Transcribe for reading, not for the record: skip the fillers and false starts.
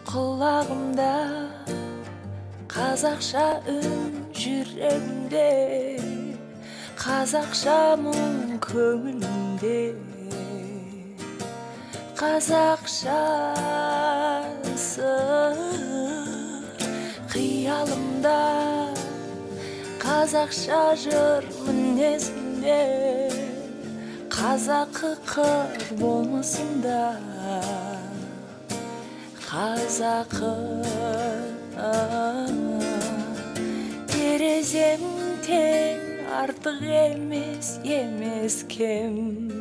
Құлағымда қазақша үн, жүрегімде қазақша мұң, көңілімде қазақша сыр. Қиялымда қазақша жыр, мінезімде қазақы қыр, болмысымда қазақы. Терезем тең, артық емес, емес кем.